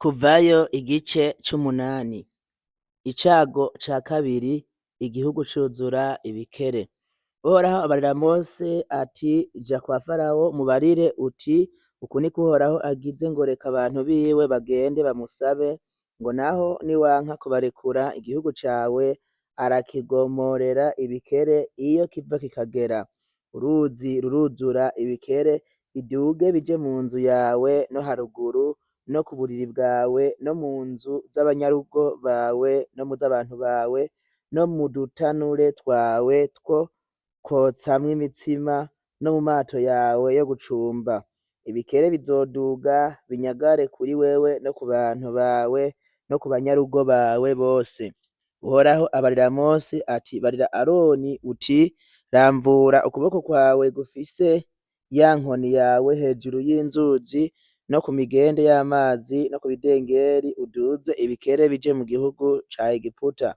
Kuvayo igice c'umunani. Icago ca kabiri, igihugu cuzura ibikere. Uhoraho abarira Mose ati: Ja kwa Farawo umubarire uti: Uku niko Uhoraho agize ngo reka abantu biwe bagende bamusabe, ngo naho niwanka kubarekura igihugu cawe arakigomorera ibikere iyo kiva kikagera. Uruzi ruruzura ibikere, biduge bije mu nzu yawe no haruguru, no ku buriri bwawe, no mu nzu z'abanyarugo bawe, no mu z'abantu bawe, no mu dutanure twawe two kwotsamwo imitsima, no mu mato yawe yo gucumba. Ibikere bizoduga binyagare kuri wewe no ku bantu bawe no ku banyarugo bawe bose. Uhoraho abarira Mose ati: Barira Aroni uti: Ramvura ukuboko kwawe gufise ya nkoni yawe hejuru y'inzuzi no ku migende y'amazi no ku bidengeri, uduze ibikere bije mu gihugu ca Egiputa.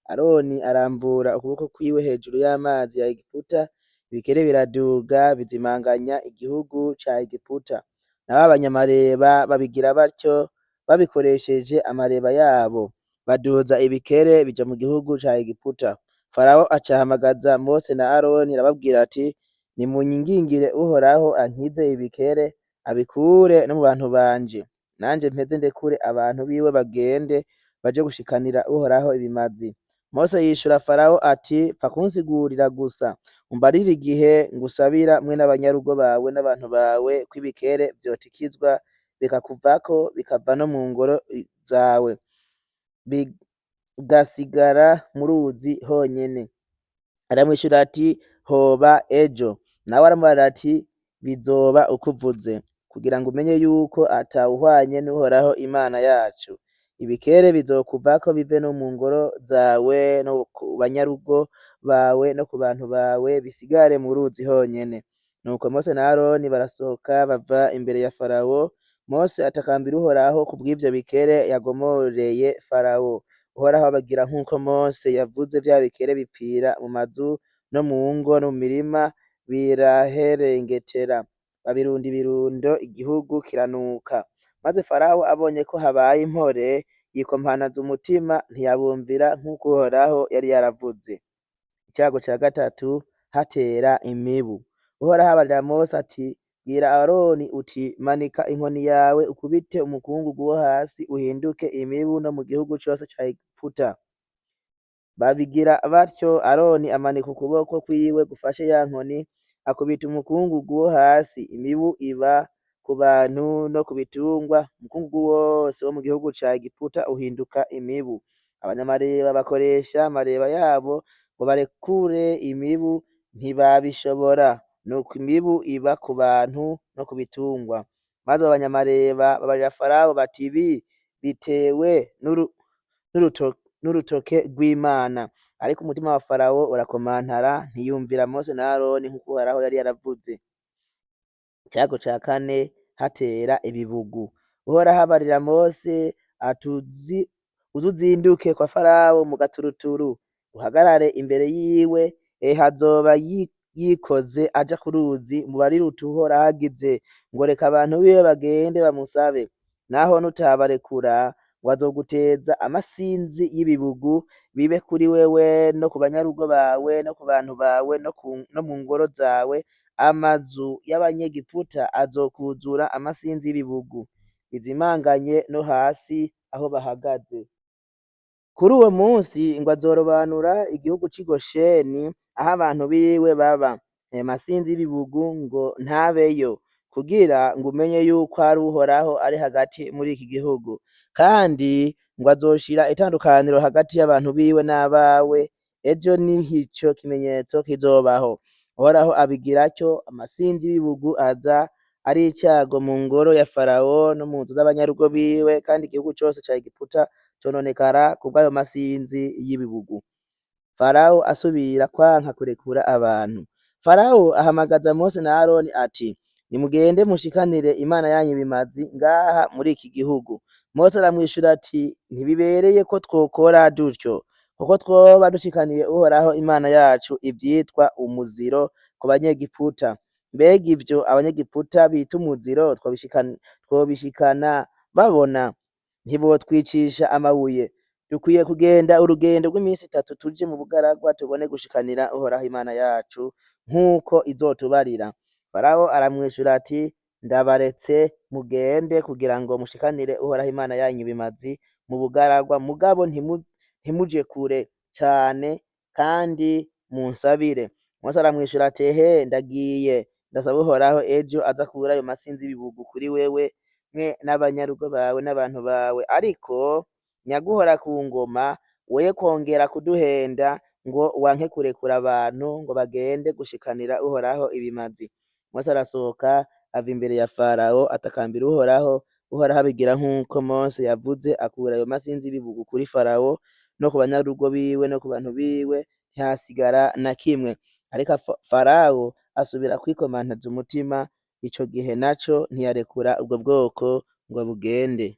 Aroni aramvura ukuboko kwiwe hejuru y'amazi ya Egiputa, ibikere biraduga bizimanganya igihugu ca Egiputa. Nabo abanyamareba babigira batyo babikoresheje amareba yabo, baduza ibikere bija mu gihugu ca Egiputa. Farawo aca ahamagaza Mose na Aroni arababwira ati: Nimunyingingire Uhoraho ankize ibikere, abikure no mu bantu banje, nanje mpeze ndekure abantu biwe bagende baje gushikanira Uhoraho ibimazi. Mose yishura Farawo ati: Pfa kunsigurira gusa, umbarire igihe ngusabira mwe n'abanyarugo bawe n'abantu bawe ko ibikere vyotikizwa bikakuvako bikava no mu ngoro zawe, bigasigara mu ruzi honyene. Aramwishura ati: Hoba ejo. Nawe aramubarira ati: Bizoba uko uvuze, kugira ngo umenye yuko atawuhwanye n'Uhoraho Imana yacu. Ibikere bizokuvako bive no mu ngoro zawe no ku banyarugo bawe no ku bantu bawe, bisigare mu ruzi honyene. Nuko Mose na Aroni barasohoka bava imbere ya Farawo. Mose atakambira Uhoraho kubw'ivyo bikere yagomoreye Farawo. Uhoraho abagira nk'uko Mose yavuze, vya bikere bipfira mu mazu no mu ngo no mu mirima biraherengetera, babirunda ibirundo, igihugu kiranuka. Maze Farawo abonye ko habaye impore, yikompanaza umutima, ntiyabumvira nk'uko Uhoraho yari yaravuze. Icago ca gatatu, hatera imibu. Uhoraho abarira Mose ati: Bwira Aroni uti: Manika inkoni yawe ukubite umukungugu wo hasi uhinduke imibu no mu gihugu cose ca Egiputa. Babigira batyo, Aroni amanika ukuboko kwiwe gufashe ya nkoni, akubita umukungugu wo hasi, imibu iba ku bantu no ku bitungwa, umukungugu wose wo mu gihugu ca Egiputa uhinduka imibu. Abanyamareba bakoresha amareba yabo ngo barekure imibu, ntibabishobora. Nuko imibu iba ku bantu no ku bitungwa. Maze abo banyamareba babarira Farawo bati: Ibi bitewe n'urutoke rw'Imana. Ariko umutima wa Farawo urakomantara, ntiyumvira Mose na Aroni nk'uko Uhoraho yari yaravuze. Icago ca kane, hatera ibibugu. Uhoraho abarira Mose ati: Uze uzinduke kwa Farawo mu gaturuturu, uhagarare imbere yiwe, ehe azoba yikoze aja ku ruzi, mubarire uti: Uhoraho agize ngo reka abantu biwe bagende bamusabe, naho nutabarekura ngo azoguteza amasinzi y'ibibugu, bibe kuri wewe no ku banyarugo bawe no ku bantu bawe no mu ngoro zawe. Amazu y'abanyegiputa azokuzura amasinzi y'ibibugu, bizimanganye no hasi aho bahagaze. Kuri uwo munsi ngo azorobanura igihugu c'i Gosheni aho abantu biwe baba, ayo masinzi y'ibibugu ngo ntabeyo, kugira ngo umenye yuko ari Uhoraho ari hagati muri iki gihugu. Kandi ngo azoshira itandukaniro hagati y'abantu biwe n'abawe, ejo niho ico kimenyetso kizobaho. Uhoraho abigira atyo, amasinzi y'ibibugu aza ari icago mu ngoro ya Farawo no mu nzu z'abanyarugo biwe, kandi igihugu cose ca Egiputa cononekara kubw'ayo masinzi y'ibibugu. Farawo asubira kwanka kurekura abantu. Farawo ahamagaza Mose na Aroni ati: Nimugende mushikanire Imana yanyu ibimazi ngaha muri iki gihugu. Mose aramwishura ati: Ntibibereye ko twokora dutyo, kuko twoba dushikaniye Uhoraho Imana yacu ivyitwa umuziro ku banyegiputa. Mbega ivyo abanyegiputa bita umuziro twobishikana babona? Ntibotwicisha amabuye? Dukwiye kugenda urugendo rw'iminsi itatu tuje mu bugaragwa, tubone gushikanira Uhoraho Imana yacu nk'uko izotubarira. Farawo aramwishura ati Ndabaretse mugende kugira ngo mushikanire Uhoraho Imana yanyu ibimazi mu bugaragwa, mugabo ntimuje kure cane, kandi munsabire. Mose aramwishura ati Ehe, ndagiye, ndasaba Uhoraho ejo aze akure ayo masinzi y'ibibugu kuri wewe mwe n'abanyarugo bawe n'abantu bawe. Ariko nyaguhora ku ngoma, woye kwongera kuduhenda ngo wanke kurekura abantu ngo bagende gushikanira Uhoraho ibimazi. Mose arasohoka ava imbere ya Farawo, atakambira Uhoraho. Uhoraho abigira nk'uko Mose yavuze, akura ayo masinzi y'ibibugu kuri Farawo no ku banyarugo biwe no ku bantu biwe, ntihasigara na kimwe. Ariko Farawo asubira kwikomantaza umutima, ico gihe naco ntiyarekura ubwo bwoko ngo bugende.